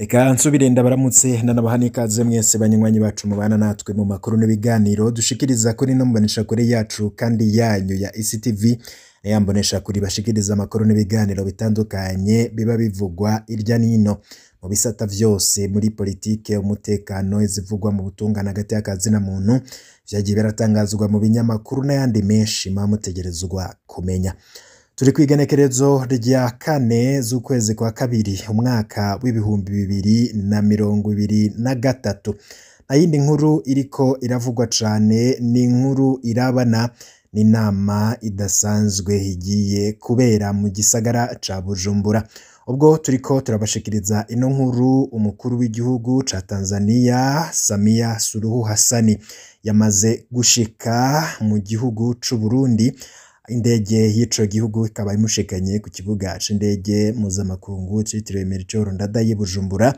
Reka nsubire ndabaramutse ndanabaha n'ikaze mwese banywanyi bacu mubana natwe mu makuru n'ibiganiro dushikiriza kuri no mboneshakure yacu kandi yanyu ya ICTV, ya mboneshakure bashikiriza amakuru n'ibiganiro bitandukanye biba bivugwa irya nino mu bisata vyose, muri politike, umutekano, izivugwa mu butungane hagati y'akazina muntu, vyagiye biratangazwa mu binyamakuru n'ayandi menshi muba mutegerezwa kumenya. Turi kw'igenekerezo rya 4 z'ukwezi kwa 2 umwaka w'2023. Nayindi nkuru iriko iravugwa cane ni inkuru irabana n'inama idasanzwe igiye kubera mu gisagara ca Bujumbura. Ubwo turiko turabashikiriza ino nkuru, umukuru w'igihugu ca Tanzania Samia Suluhu Hassani yamaze gushika mu gihugu c'u Burundi. Indege y'ico gihugu ikaba imushikanye ku kibuga c'indege mpuzamakungu citiriwe Melchior Ndadaye Bujumbura.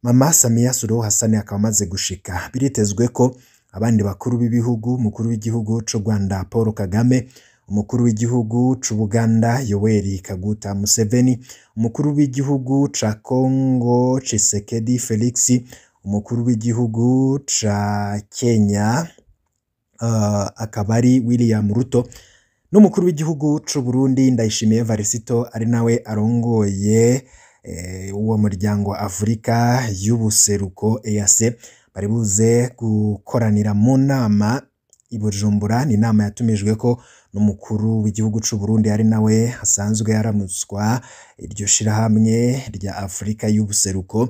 Mama Samia Suluhu Hassan akaba amaze gushika. Biritezwe ko abandi bakuru b'ibihugu, umukuru w'igihugu c'u Rwanda Paul Kagame, umukuru w'igihugu c'u Buganda Yoweri Kaguta Museveni, umukuru w'igihugu ca Congo Tshisekedi Felix, umukuru w'igihugu ca Kenya akaba ari William Ruto, n'umukuru w'igihugu c'u Burundi Ndayishimiye Varisito ari nawe arongoye uwo muryango wa Afrika y'ubuseruko EAC, bari buze gukoranira mu nama i Bujumbura. Ni inama yatumijweko n'umukuru w'igihugu c'u Burundi ari nawe asanzwe aramutswa iryo shirahamwe rya Afrika y'ubuseruko.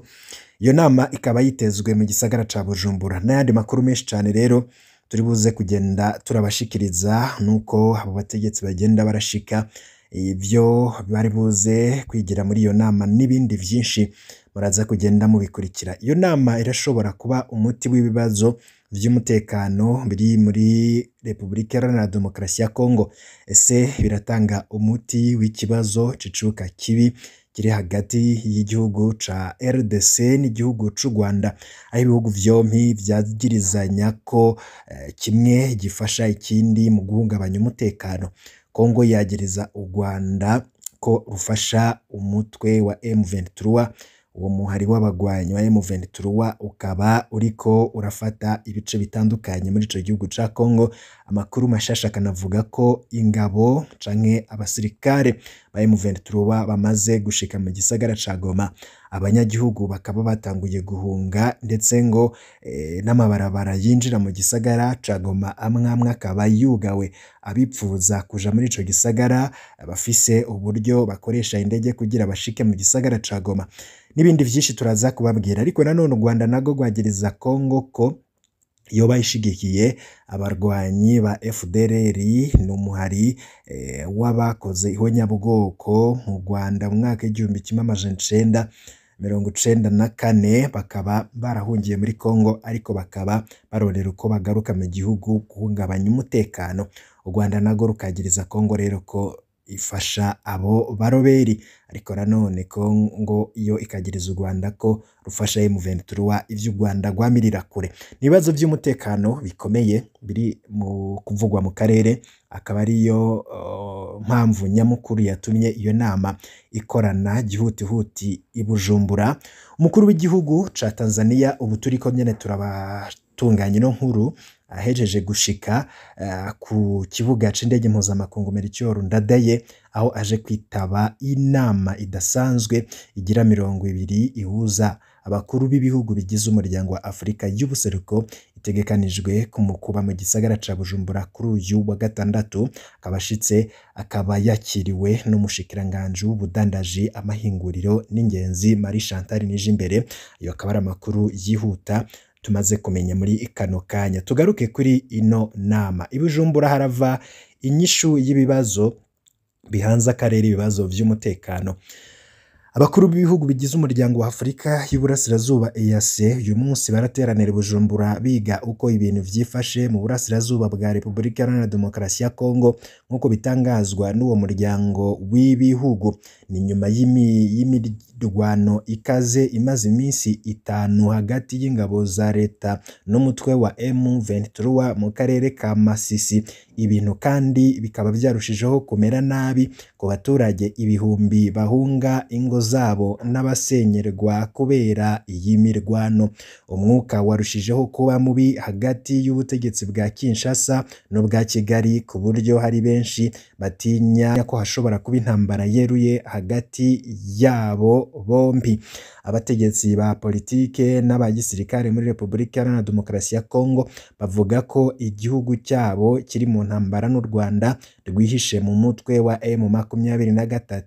Iyo nama ikaba yitezwe mu gisagara ca Bujumbura. N'ayandi makuru menshi cane rero turi buze kugenda turabashikiriza nuko abo bategetsi bagenda barashika, ivyo bari buze kwigira muri iyo nama n'ibindi vyinshi muraza kugenda mubikurikira. Iyo nama irashobora kuba umuti w'ibibazo vy'umutekano biri muri Republika Iharanira Demokarasi ya Kongo. Ese biratanga umuti w'ikibazo c'icuka kibi kiri hagati y'igihugu ca RDC n'igihugu c'u Rwanda, aho ibihugu vyompi vyagirizanya ko kimwe gifasha ikindi mu guhungabanya umutekano. Kongo yagiriza u Rwanda ko rufasha umutwe wa M23, uwo muhari w'abagwanyi wa M23 ukaba uriko urafata ibice bitandukanye muri ico gihugu ca Kongo. Amakuru mashasha akanavuga ko ingabo canke abasirikare ba M23 bamaze gushika mu gisagara ca Goma, abanyagihugu bakaba batanguye guhunga, ndetse ngo n'amabarabara yinjira mu gisagara ca Goma amwe amwe akaba yugawe. Abipfuza kuja muri ico gisagara bafise uburyo bakoresha indege kugira bashike mu gisagara ca Goma. N'ibindi vyinshi turaza kubabwira. Ariko nanone u Rwanda nago rwagiriza Kongo ko yoba ishigikiye abarwanyi ba FDLR, n'umuhari w'abakoze ihonyabwoko mu Rwanda mu mwaka 1994, bakaba barahungiye muri Kongo ariko bakaba barorera uko bagaruka mu gihugu guhungabanya umutekano. U Rwanda nago rukagiriza Kongo rero ko ifasha abo baroberi, ariko nanone Kongo iyo ikagiriza u Rwanda ko rufasha M23, ivyo u Rwanda rwamirira kure. Ibibazo vy'umutekano bikomeye biri mu kuvugwa mu karere, akaba ariyo mpamvu nyamukuru yatumye iyo nama ikorana gihutihuti i Bujumbura. Umukuru w'igihugu ca Tanzania, ubu turiko nyene turabatunganya ino nkuru, ahejeje gushika ku kibuga c'indege mpuzamakungu Melchior Ndadaye, aho aje kwitaba inama idasanzwe igira 20 ihuza abakuru b'ibihugu bigize umuryango wa Afrika y'ubuseruko, itegekanijwe kumukuba mu gisagara ca Bujumbura kuri uyu wa gatandatu. Akaba ashitse akaba yakiriwe n'umushikiranganje w'ubudandaji, amahinguriro n'ingenzi Marie Chantal Nijimbere. Ayo akaba ari amakuru yihuta tumaze kumenya muri kano kanya. Tugaruke kuri ino nama i Bujumbura, harava inyishu y'ibibazo bihanze akarere, ibibazo vy'umutekano. Abakuru b'ibihugu bigize umuryango wa Afrika y'Uburasirazuba EAC uyu munsi barateranira i Bujumbura biga uko ibintu vyifashe mu burasirazuba bwa Republika Iharanira Demokarasi ya Kongo, nk'uko bitangazwa n'uwo muryango w'ibihugu. Ni nyuma y'imirwano ikaze imaze iminsi 5 hagati y'ingabo za leta n'umutwe wa M23 mu karere ka Masisi. Ibintu kandi bikaba byarushijeho kumera nabi ku baturage ibihumbi bahunga ingo zabo n'abasenyerwa kubera iyi mirwano. Umwuka warushijeho kuba mubi hagati y'ubutegetsi bwa Kinshasa n'ubwa Kigali, ku buryo hari benshi batinya ko hashobora kuba intambara yeruye hagati yabo bombi. Abategetsi ba politike n'aba gisirikare muri Repubulika Iharanira Demokarasi ya Kongo bavuga ko igihugu cyabo kiri mu ntambara n'u Rwanda rwihishe mu mutwe wa M23.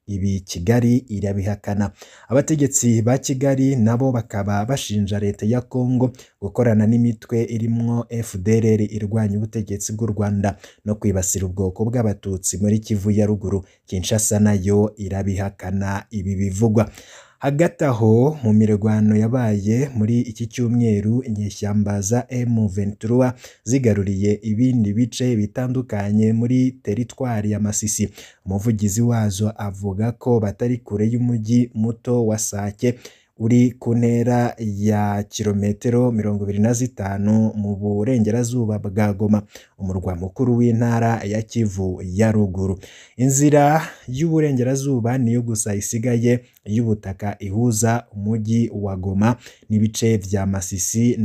Ibi Kigali irabihakana. Abategetsi ba Kigali nabo bakaba bashinja leta ya Kongo gukorana n'imitwe irimwo FDLR irwanya ubutegetsi bw'u Rwanda no kwibasira ubwoko bw'Abatutsi muri Kivu ya ruguru. Kinshasa nayo irabihakana ibi bivugwa. Hagati aho mu mirwano yabaye muri iki cyumweru, inyeshyamba za M23 zigaruriye ibindi bice bitandukanye muri teritwari ya Masisi. Umuvugizi wazo avuga ko batari kure y'umujyi muto wa Sake uri ku ntera ya kilometero 25 mu burengerazuba bwa Goma, umurwa mukuru w'intara ya Kivu ya ruguru. Inzira y'uburengerazuba niyo gusa isigaye y'ubutaka ihuza umujyi wa Goma n'ibice vya Masisi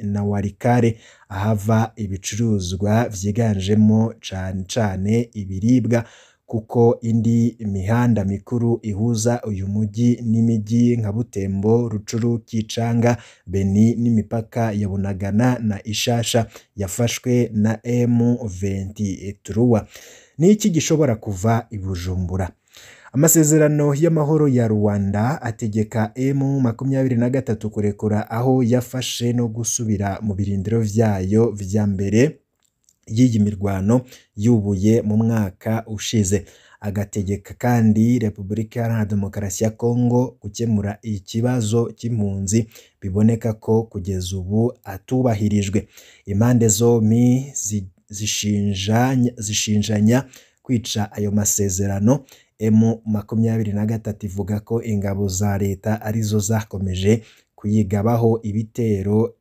na Walikale, ahava ibicuruzwa vyiganjemo cane cane ibiribwa, kuko indi mihanda mikuru ihuza uyu mujyi n'imijyi nka Butembo, Rucuru, Kicanga, Beni n'imipaka ya Bunagana na Ishasha yafashwe na M23. Ni iki gishobora kuva i Bujumbura? Amasezerano y'amahoro ya Rwanda ategeka M23 kurekura aho yafashe no gusubira mu birindiro vyayo vya mbere y'iyi mirwano yubuye mu mwaka ushize. Agategeka kandi Repubulika Iharanira Demokarasi ya Kongo gukemura ikibazo cy'impunzi biboneka ko kugeza ubu atubahirijwe. Impande zombi zishinjanya kwica ayo masezerano. M23 ivuga ko ingabo za leta arizo zakomeje kuyigabaho ibitero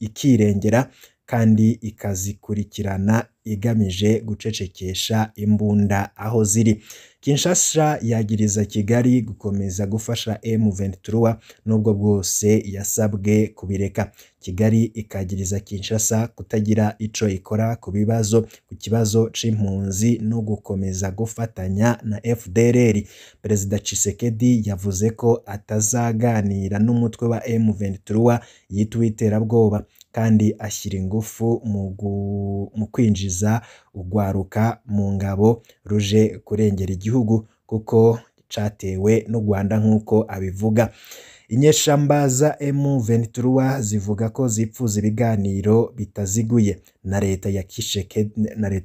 ikirengera kandi ikazikurikirana igamije gucecekesha imbunda aho ziri. Kinshasa yagiriza Kigali gukomeza gufasha M23 nubwo bwose yasabwe kubireka. Kigali ikagiriza Kinshasa kutagira ico ikora ku kibazo c'impunzi no gukomeza gufatanya na FDLR. Perezida Tshisekedi yavuze ko atazaganira n'umutwe wa M23 yitwa iterabwoba, kandi ashyira ingufu mu kwinjiza urwaruka mu ngabo ruje kurengera igihugu kuko catewe n'u Rwanda nk'uko abivuga. Inyeshamba za M23 zivuga ko zipfuza ibiganiro bitaziguye na leta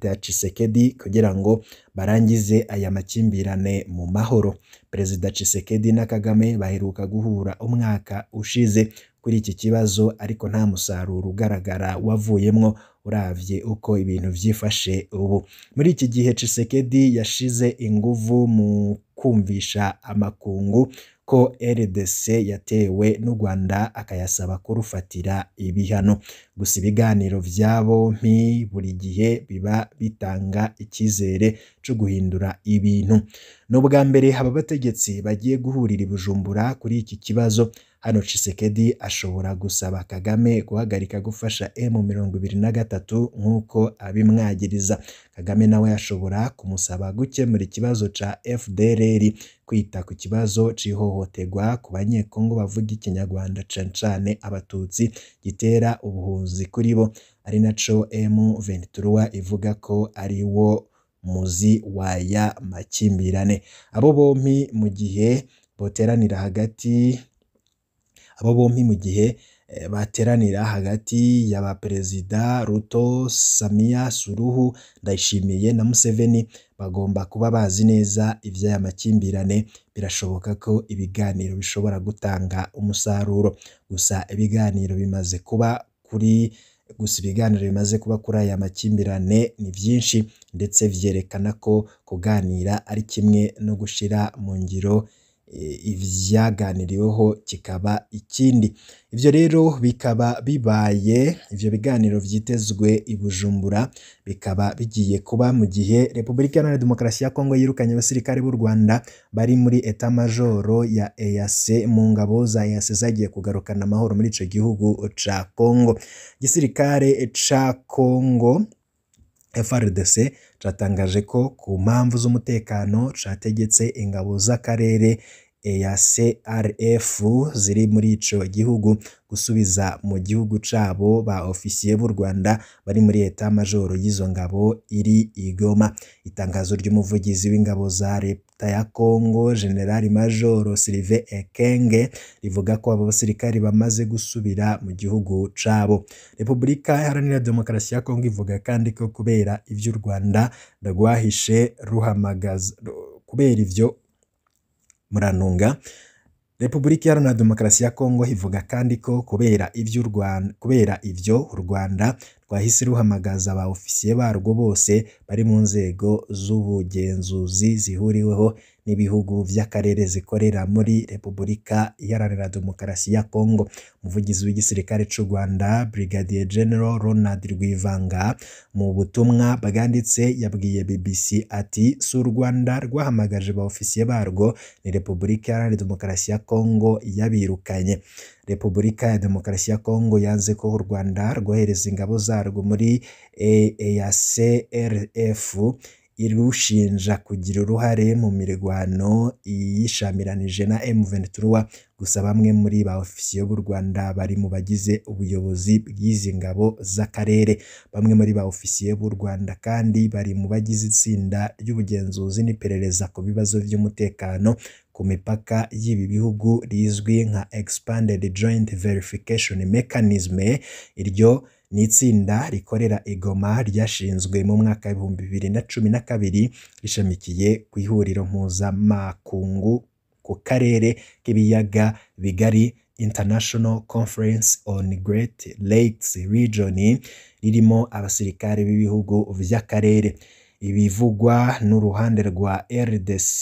ya Tshisekedi kugira ngo barangize aya makimbirane mu mahoro. Perezida Tshisekedi na Kagame baheruka guhura umwaka ushize kuri iki kibazo, ariko nta musaruro ugaragara wavuyemwo uravye uko ibintu vyifashe ubu. Muri iki gihe Tshisekedi yashize inguvu mu kumvisha amakungu ko RDC yatewe n'u Rwanda akayasaba kurufatira ibihano. Gusa ibiganiro vyabo mpi buri gihe biba bitanga icyizere cyo guhindura ibintu. N'ubwa mbere aba bategetsi bagiye guhurira i Bujumbura kuri iki kibazo. Hano Tshisekedi ashobora gusaba Kagame guhagarika gufasha M23 nk'uko abimwagiriza. Kagame nawe ashobora kumusaba gukemura ikibazo ca FDLR, kwita ku kibazo c'ihohoterwa ku Banyekongo bavuga Ikinyarwanda cane cane Abatutsi gitera ubuhunzi kuri bo, ari naco M23 ivuga ko ari wo muzi waya makimbirane. Abo bompi mu gihe boteranira hagati Abo bompi mu gihe bateranira hagati ya ba Perezida Ruto, Samia Suluhu, Ndayishimiye na Museveni bagomba kuba bazi neza ivy'aya makimbirane. Birashoboka ko ibiganiro bishobora gutanga umusaruro. Gusa ibiganiro bimaze kuba kuri aya makimbirane ni vyinshi, ndetse vyerekana ko kuganira ari kimwe no gushira mu ngiro ivyaganiriweho kikaba ikindi. Ivyo rero bikaba bibaye, ivyo biganiro vyitezwe i Bujumbura bikaba bigiye kuba mu gihe Repubulika Iharanira Demokarasi ya Kongo yirukanye abasirikare b'u Rwanda bari muri eta majoro ya EAC mu ngabo za EAC zagiye kugarukana amahoro muri ico gihugu ca Kongo. Igisirikare ca Kongo FARDC catangaje ko ku mpamvu z'umutekano categetse ingabo z'akarere EACRF ziri muri ico gihugu gusubiza mu gihugu cabo ba ofisiye b'u Rwanda bari muri eta majoro y'izo ngabo iri i Goma. Itangazo ry'umuvugizi w'ingabo za leta ya Kongo General Major Sylvain Ekenge rivuga ko abo basirikari bamaze gusubira mu gihugu cabo. Repubulika Iharanira Demokarasi ya Kongo ivuga kandi ko kubera ivyo u Rwanda rwahishe ruhamagaza kubera ivyo muranunga Repubulika Iharanira Demokarasi ya Kongo ivuga kandi ko kubera ivyo u Rwanda rwahise ruhamagaza ba ofisiye barwo bose bari mu nzego z'ubugenzuzi zihuriweho n'ibihugu vy'akarere zikorera muri Repubulika Iharanira Demokarasi ya Kongo. Umuvugizi w'igisirikare c'u Rwanda Brigadier General Ronald Rwivanga mu butumwa bwanditse yabwiye BBC ati si u Rwanda rwahamagaje ba ofisiye barwo, ni Repubulika Iharanira Demokarasi ya Kongo yabirukanye. Repubulika ya Demokarasi ya Kongo yanze ko u Rwanda rwohereza ingabo zarwo muri EACRF irushinja kugira uruhare mu mirwano yishamiranije na M23. Gusa bamwe muri ba ofisiye b'u Rwanda bari mu bagize ubuyobozi bw'izi ngabo z'akarere. Bamwe muri ba ofisiye b'u Rwanda kandi bari mu bagize itsinda ry'ubugenzuzi n'iperereza ku bibazo by'umutekano ku mipaka y'ibi bihugu rizwi nka Expanded Joint Verification Mechanism. Iryo ni itsinda rikorera i Goma ryashinzwe mu mwaka 2012 rishamikiye ku ihuriro mpuzamakungu ku karere k'ibiyaga bigari International Conference on Great Lakes Region, ririmo abasirikare b'ibihugu vy'akarere. Ibivugwa n'uruhande rwa RDC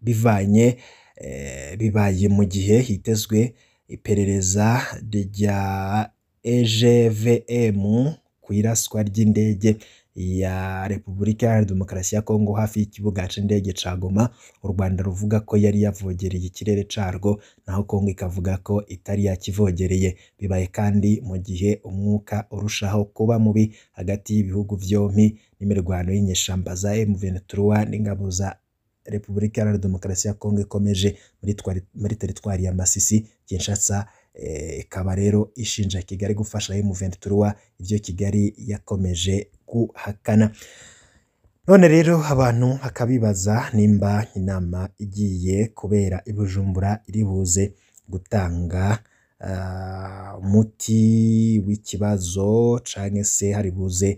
bivanye bibaye mu gihe hitezwe iperereza rya EGVM ku iraswa ry'indege ya Repubulika Iharanira Demokarasi ya Kongo hafi y'ikibuga c'indege ca Goma. U Rwanda ruvuga ko yari yavogereye ikirere carwo, naho Kongo ikavuga ko itari yakivogereye. Bibaye kandi mu gihe umwuka urushaho kuba mubi hagati y'ibihugu vyompi n'imirwano y'inyeshamba za M23 n'ingabo za Repubulika Iharanira Demokarasi ya Kongo ikomeje muri teritwari ya Masisi. Kinshasa ikaba rero ishinja Kigali gufasha M23, ivyo Kigali yakomeje guhakana. None rero abantu bakabibaza nimba inama igiye kubera i Bujumbura iri buze gutanga umuti w'ikibazo canke se hari buze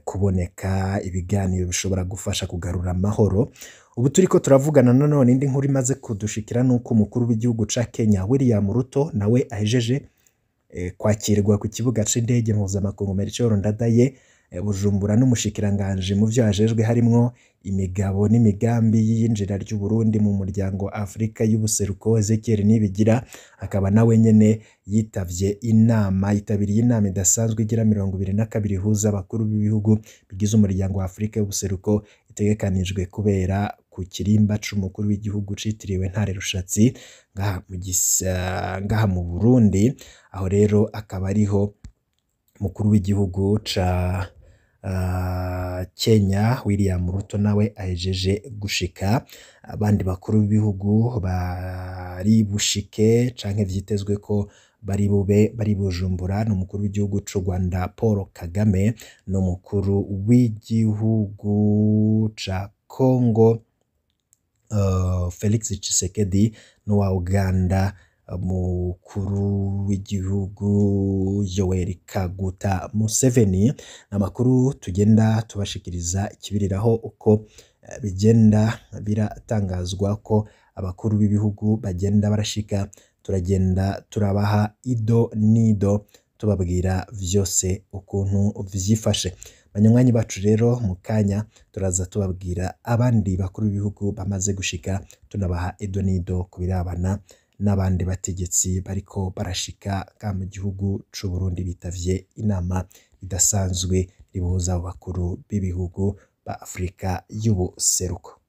kuboneka ibiganiro bishobora gufasha kugarura amahoro. Ubu turiko turavugana nanone indi nkuru imaze kudushikira nuko umukuru w'igihugu ca Kenya William Ruto nawe ahejeje kwakirwa ku kibuga c'indege mpuzamakungu Melchior Ndadaye Bujumbura n'umushikiranganje mu vyo ajejwe harimwo imigabo n'imigambi y'iyinjira ry'u Burundi mu muryango Afrika y'ubuseruko Ezekiel Nibigira, akaba nawe nyene yitavye inama yitabiriye inama idasanzwe igira 22 ihuza abakuru b'ibihugu bigize umuryango wa Afrika y'ubuseruko itegekanijwe kubera ku kirimba c'umukuru w'igihugu citiriwe Ntare Rushatsi ngaha mu Burundi. Aho rero akaba ariho mukuru w'igihugu ca Kenya William Ruto nawe ahejeje gushika. Abandi bakuru b'ibihugu bari bushike canke vyitezwe ko bari bube bari Bujumbura n'umukuru w'igihugu c'u Rwanda Paul Kagame n'umukuru w'igihugu ca Congo Felix Tshisekedi n'uwa Uganda mukuru w'igihugu Yoweri Kaguta Museveni. Amakuru tugenda tubashikiriza ikibiriraho uko bigenda biratangazwa ko abakuru b'ibihugu bagenda barashika, turagenda turabaha ido nido tubabwira vyose ukuntu vyifashe. Banywanyi bacu rero, mu kanya turaza tubabwira abandi bakuru b'ibihugu bamaze gushika, tunabaha ido n'ido ku birabana n'abandi bategetsi bariko barashika ka mu gihugu c'u Burundi bitavye inama idasanzwe ribuza abo bakuru b'ibihugu ba Afrika y'ubuseruko.